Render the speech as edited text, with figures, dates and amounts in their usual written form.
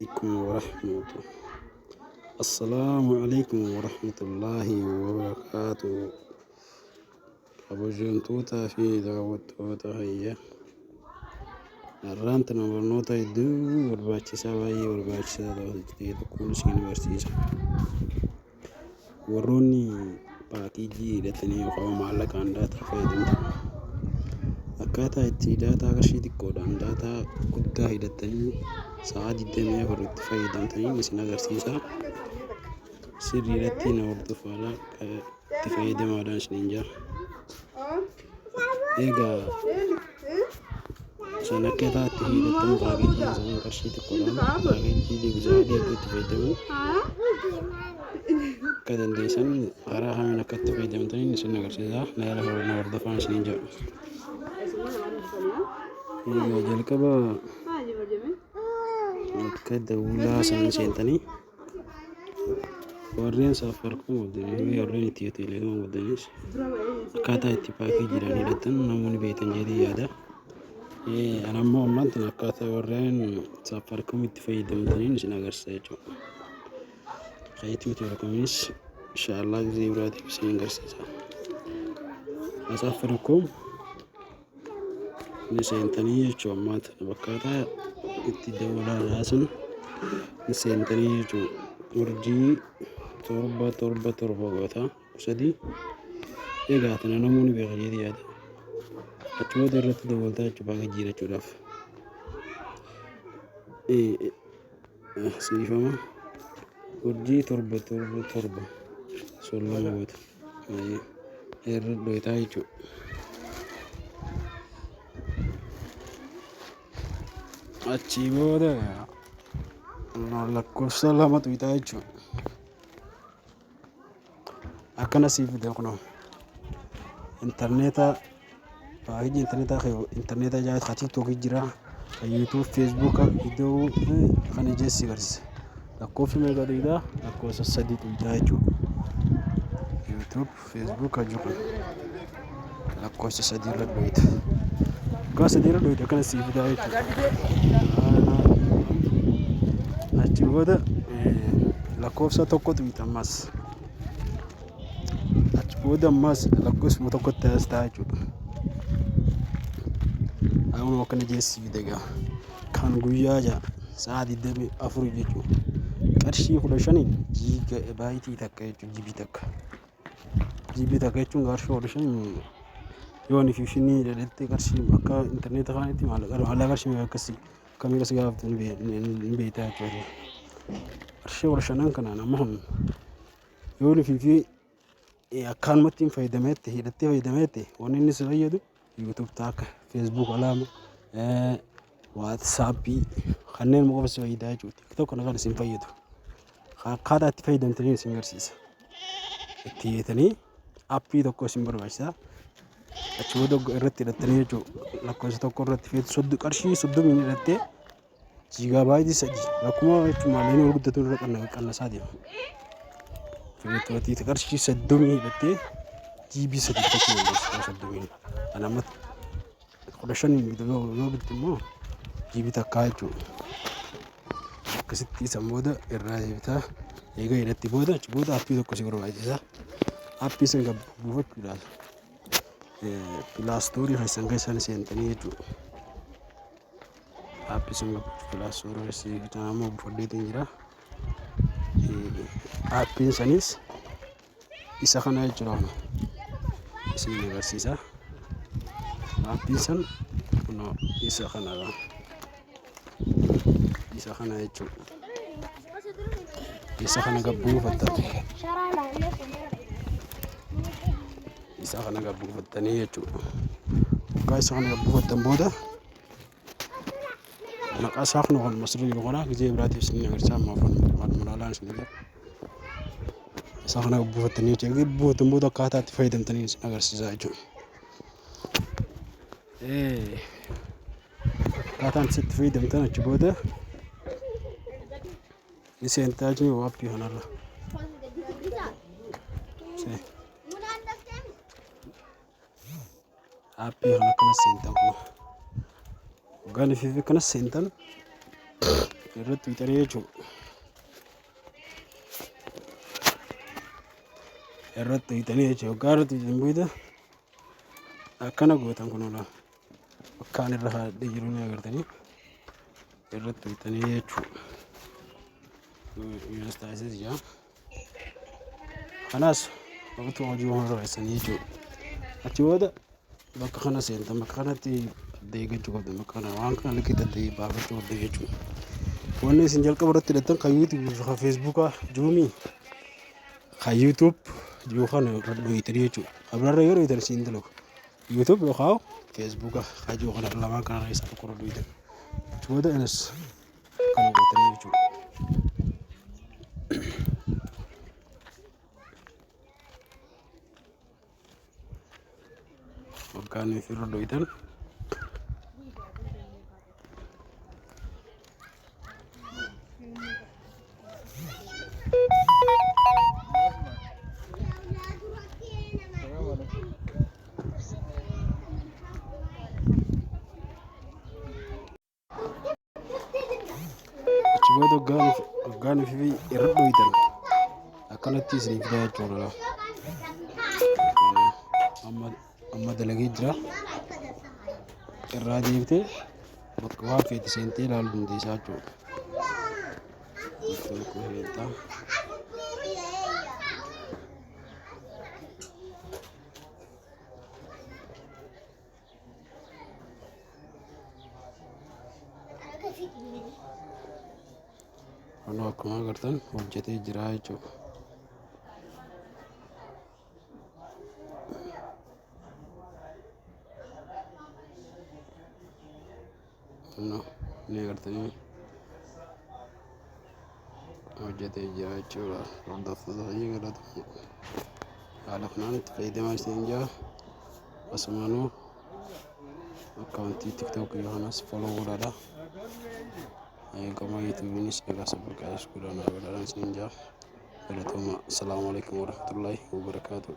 Alaikum warahmatu Assalaamu alaikum warahmatullaahi wabarakaatu. Kabajamtootaa fi daawwattoota hayya. Har'aan tana barnoota hedduu barbaachisaa, baay'ee barbaachisaa ta'e tokkoon isin barsiisa. Warroonni paakeejii hidhatanii yookaan maallaqaan daataa fayyadamtan, akkaataa itti daataa qarshii xiqqoodhaan daataa guddaa hidhattanii sa'aa 24 itti fayyadamtanii isin agarsiisa. Sirriidhatti na hordofaadha, itti fayyadamaadhaan isiniin jira. Egaa san akkaataa itti hidhattan, paakeejii san qarshii xiqqoodhaan paakeejii deebisaa hedduu itti fayyadamuu akka dandeessan, karaa kamiin akka itti fayyadamtaniin isin agarsiisa. Na na hordofaan isiniin jedhu. Egaa jalqaba akka dawulaa san seentanii, warreen Safaricom qabdanii fi warreen Ethio Telecom qabdanis akkaataa itti paakeejiidhaan hidhatan namoonni beektan jedhee yaada. Ani ammoo ammaan tana akkaataa warreen Safaricom itti fayyadamtaniin isin agarsiisa jechuudha. Ethio Telecomis inshaallah gisee biraatiif isin agarsiisa. Safaricom ni seentanii jechuudha, ammaan tana bakkaataa itti dawwalaa sun ni seentanii jechuudha. Urjii 777 goota 3. Egaa tana namoonni beeka jedhee yaada. Achi booda irratti dawwaltaa jechuudha paakeejii hidhachuudhaaf. Siifama, urjii 777 solloma goota. Irra dhohitaa jechuudha. Achii booda lakkoofsa 2 tuqxaa jechuudha. Akkana siif fida kunoo. Intarneeta, paakeejii intarneetaa, intarneeta jaa, ka TikTokii jira, ka YouTube, Facebooka, iddoo kana jeessi agarsiisa. Lakkoofsi meeqa tuqxaa? Lakkoofsa 3 tuqxaa jechuudha. YouTube, Facebook kan jiru lakkoofsa 3 irra dhoyita. Waggaa 3 irra dhoyita, akkana siif fidaa jechuudha. Achi booda lakkoofsa 1 tuqxa ammas. Achi booda ammas lakkoofsuma tokkotti as ta'a jechuudha. Akkuma akkana jeessi fide egaa. Kan guyyaa ja'a sa'a 24 jechuudha. Qarshii 15n giga baayitii takka jechuudha, GB takka. GB takka jechuun qarshii 15 yoo ani finfinnee jedhetti qarshii akka intarneeta kaanitti maallaqa qarshii meeqa akkasii akkamii as gaafatu ni beektaa jechuudha. Qarshii 15n kanaan amma kun yoo ni fi akkaanumatti hin fayyadameette, hidhattee fayyadameette, wanni inni si fayyadu YouTube takka, Facebook alaama, WhatsAppii kanneen qofa si fayyadaa jechuudha. TikTok kana kan isin fayyadu. Akkaataa itti fayyadamtanii isin agarsiisa. Itti hiitanii appii tokko isin barbaachisa. Achi booda irratti hidhattanii jechuudha. Lakkoofsa 1 irratti feetu qarshii 30n hidhattee giigabaayitii 3 akkuma jechuun maallaqni ol guddatu irra qannasaa deema. Feetu qarshii 30 hidhattee GB 3 bitachuu dandeessa 30n. Kan amma 15n yoo bitte immoo GB takkaa jechuudha. Akkasitti isan booda irraa deebitaa. Egaa hidhatti booda, achi booda appii tokko si barbaachisa. Appii san buufachuudhaaf Play Storeii keessan keessan seentanii jechuudha. Appii san Play Storeii keessa ammoo buufadheetiin jira. Appiin sanis isa kana jechuudha. Isin agarsiisa. Appiin san kunoo isa kanadha. Isa kana jechuudha. Isa kana gabbuufattan. Isa kana gabbuufattanii jechuudha. Waggaa isa kana gabbuufattan booda maqaa isaa kun kan asirra jiru kana gizee biraatiif isin agarsiisa, amma kun muraalaan isin jedha. Isa kana gabbuufattanii jechuudha. Gabbuufattan booda akkaataa itti fayyadamtanii isin agarsiisa jechuudha. Akkaataan itti fayyadamtan, achi booda ni seentaa jechuudha appii kanarra. Appii kana akkana seentan kun. Waggaan fi akkana seentan Irratti tuqxanii jechuudha. Irratti tuqxanii jechuudha. Hoggaa irratti tuqxan booda akkana gootan kun ola. Bakkaan irra haadhee jiru ni agartanii. Irratti tuqxanii jechuudha. Yuunis taasisee jira. Kanaas waqtii hojii waan barreessanii jechuudha. Achi booda bakka kana seentan bakka kanatti adda eeggachuu qabdan bakka kana waan kana liqitti adda baafachuu qabdan jechuudha. Wanni isin jalqaba irratti hidhattan kan yuutuubii fi kan feesbuukaa juumii kan yuutuub jiru kana irra dhoyitanii jechuudha. Kan biraarra yoo dhoyitan isin dalagu. Yuutuub yookaan feesbuuka kan jiru kana lamaan kanarra isa tokko irra dhoyitan. Achi booda innis kana gootanii jechuudha. Waggaan irra dhoytan Achi booda hoggaan fi irra dhoytan akkanatti isinii fida jechuudha. Amma amma dalagee jira. Irraa deebitee bakka waan feete seentee ilaaluu dandeessaa jechuudha. Tiktookii seentaa. Kunoo akkuma agartan hojjetee jira jechuudha. Kunoo ni agartanii hojjetee jira jechuudha. Hordoftoota kiyya galatooma. Haala kanaan itti fayyadamaa isin jira. Asumaanuu akkaawuntii tiktookii kanas follow godhaadha. Gama yuutuubiinis egaa sabarkaayis godhaa godhaadhaan isin jira. Galatooma. Assalaamu alaikum warahmatullaahi wabarakaatuh.